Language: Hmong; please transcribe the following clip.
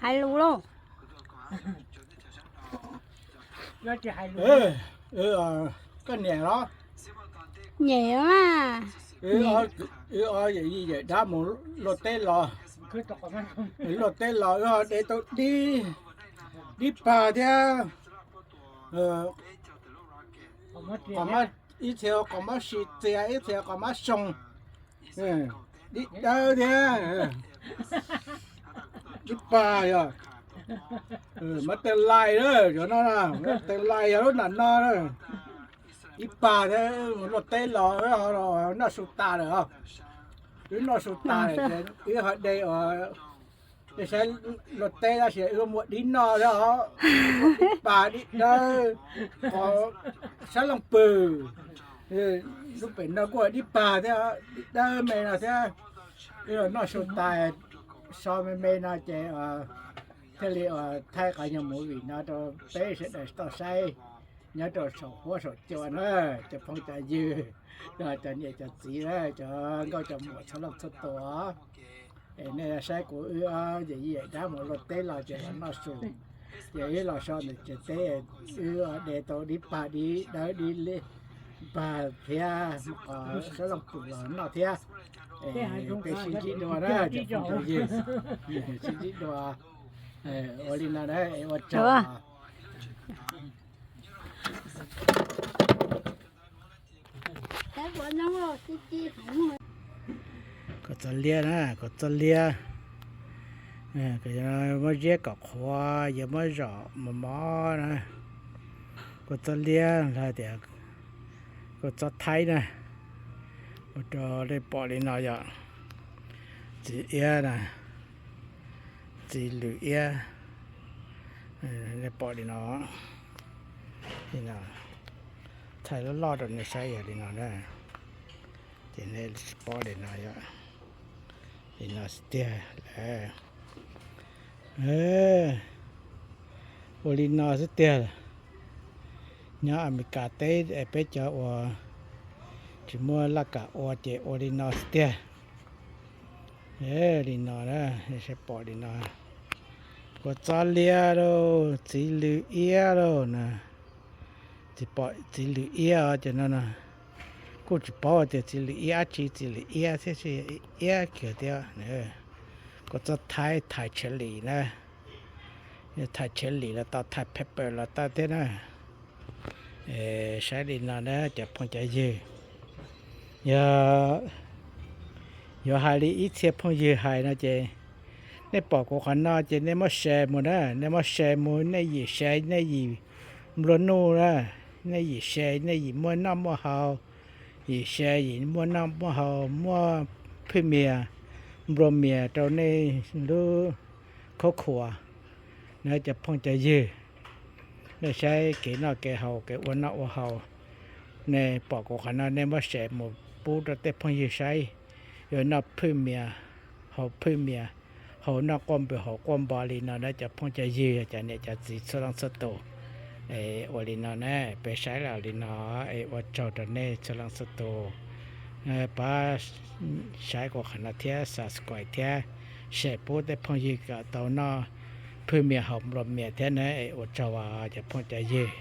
Hais lus lauj. Koj niam los? Nyem mas. Wb ob yawm yij yawm dab mus luaj teb los, luaj teb los wb ho de tau dib, dib pag thiab qos mab, ib txhia qos mab si txias, ib txhia qos mab xyoo, dib dawb thiab dib pag yog. Mas tes lais na, cov no, tes lais yog lub nram no na. Dib pag thiab mus luaj teb los noj su tas lawm os. Wb noj su tas lawm ces wb ho de, de saib luaj teb tab sis wb muaj dib noj thiab os. Dib pag dib dawb, qos sab looj pwg. Lub pem no kuj dib pag thiab, dib dawb me no thiab. Wb los noj su tas so me me no ces thiaj li thaij qhov nyuag movie no rau peb sawv daws tau saib nyob rau saum huab saum cua na, cov phooj cov ywg, cov niam cov txiv na, cov nkauj cov muam txhua leej txhua tus. Es nej saib kuv wb ob yawm yij yawm dab mus luaj teb los ces los noj su, ces wb los so ntawm tsev teb, wb de tau dib pag dib dawb dib pag thiab qos sab looj pwg los noj thiab. Peb sib ntsib dua na cov phooj cov ywg, sib ntsib dua. Ua li no na, ua tsaug. Kua txob liab na, kua txob liab. Muab ziab kom qhuav, yuav muab zom mos mos na. Kua txob liab los tias kua txob thaib na. Ua rau nej pom li no yog txiv iab na, txiv lws iab. Nej pom li no, li no, thaij loj loj rau nej saib yog li no na. Ces nej pom li no yog li no xwb tiag. Ua li no xwb tiag. Nyob Amelikas teb es peb cov uas tsis muaj laj kam ua ces ua li no xwb tiag. Li no na, saib pom li no. Kua txob liab lauj, txiv lws iab lauj na. Txiv pom txiv lws iab os, cov no no kuj tsis paub tias txiv lws iab dab tsi, txiv lws iab thiab, iab kiag thiab. Kua txob thaib, thais tshav lim na, thais tshav lim los tau, thais pepper los tau thiab na. Saib li no na cov phooj cov ywg, yog yuav hais li ib txhia phooj ywg hais no ces nej pom kuv qhov no ces nej muab share mus na, nej muab share mus, nej yim share nej yim nplua nuj na, nej yim share nej yim muaj noj muaj haus, yim share yim muaj noj muaj haus, muaj phwj mias nplua mias rau nej lub khaub khuas na cov phooj cov ywg. Nej saib kev noj kev haus, kev ua noj ua haus, nej pom kuv qhov no nej muab share mus pub rau tej phooj ywg saib, yuav noj phwj mias, haus phwj mias, haus noj quaj npws haus quaj npo li no na cov phooj cov ywg, cov niam cov txiv txhua leej txhua tus. Es ua li no na, peb saib los li no, es ua tsaug rau nej txhua leej txhua tus. Pab saib kuv qhov no thiab subscribe thiab share pub tej phooj ywg kom tau noj phwj mias haus nplua mias thiab na, es ua tsaug cov phooj cov ywg.